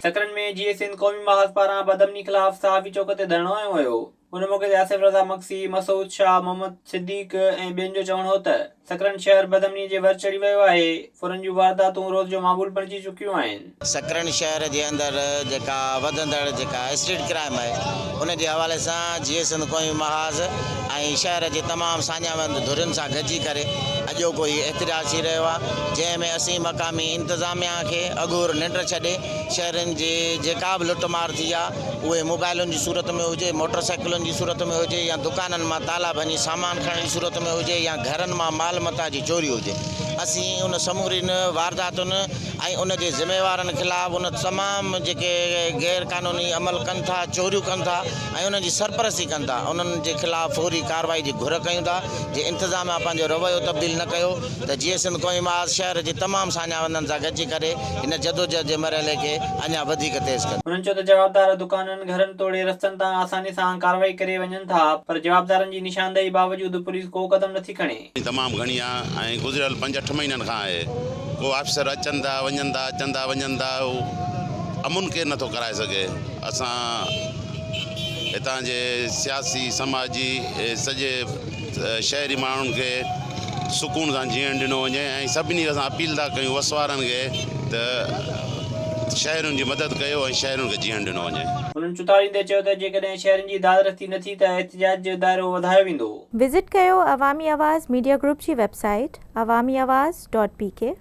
سڪرنڊ ۾ جيئي سنڌ قومي محاذ پاران بدامني خلاف صحافي چوڪ تي ڌرڻو هنيو ويو. ان موقعي تي آصف رضا مگسي، مسعود شاهه، محمد صديق ۽ ٻين جو چوڻ هو ته سڪرنڊ شهر بدامني جي ور چڙهي ويو آهي، ڦرن جون وارداتون روز جو معمول بڻجي چڪيون آهن. سڪرنڊ شهر جي اندر جيڪا وڌندڙ جيڪا اسٽريٽ ڪرائم آهي ان جي حوالي سان جيئي سنڌ قومي محاذ ۽ شهر جي تمام ساڃاهوند ڌرين سان گڏجي ڪري اڄوڪو هي احتجاج ٿي رهيو آهي جنهن ۾ اسين مقامي انتظاميا کي اگهور ننڊ ڇڏي شهرين جي جيڪا به لٽ مار ٿي آهي اهي موبائلن جي صورت ۾ هجي، موٽر سائيڪلن جي صورت ۾ هجي يا دڪانن مان تالا ڀڃي سامان کڻڻ جي صورت ۾ هجي يا گهرن مان مال متاع جي چوري هجي. اسين ان سمورين وارداتن ۽ ان جي ذميوارن خلاف ان تمام جيڪي غير قانوني عمل ڪن ٿا، چوريون ڪن ٿا ۽ انهن جي سرپرستي ڪن ٿا انهن جي خلاف فوري ڪارروائي جي گهر ڪيون ٿا. جي انتظاميا پنهنجو رويو تبديل نه ڪيو ته جيئي سنڌ قومي محاذ شهر جي تمام ساڃاهوندن سان گڏجي ڪري هن جدوجهد جي مرحلي کي اڃا وڌيڪ تيز ڪندي. هنن چيو ته جوابدار دڪانن، گهرن توڙي رستن تان آساني سان ڪارروائي ڪري وڃن ٿا پر جوابدارن جي نشاندهي باوجود پوليس ڪو قدم نٿي کڻي. تمام گهڻي آ ۽ گذريل پنج اٺ مهينن کان آهي ڪو آفيسر اچن ٿا وڃن ٿا اچن ٿا وڃن ٿا امن ڪير نٿو ڪرائي سگهي اسان هتان جي سياسي سماجي سڄي شهري ماڻهن کي سڪون سان جيئڻ ڏنو وڃي ۽ سڀني کي اسان اپيل ٿا ڪيون وس وارن کي ته شهرين جي مدد ڪيو ۽ شهرين کي جيئڻ ڏنو وڃي. هنن چتاڙيندي چيو ته جيڪڏهن شهرين جي دادرسي نه ٿي ته احتجاج جو دائرو وڌايو ويندو. وزٽ ڪيو عوامي آواز ميڊيا گروپ جي website Awami Awaz dot P K.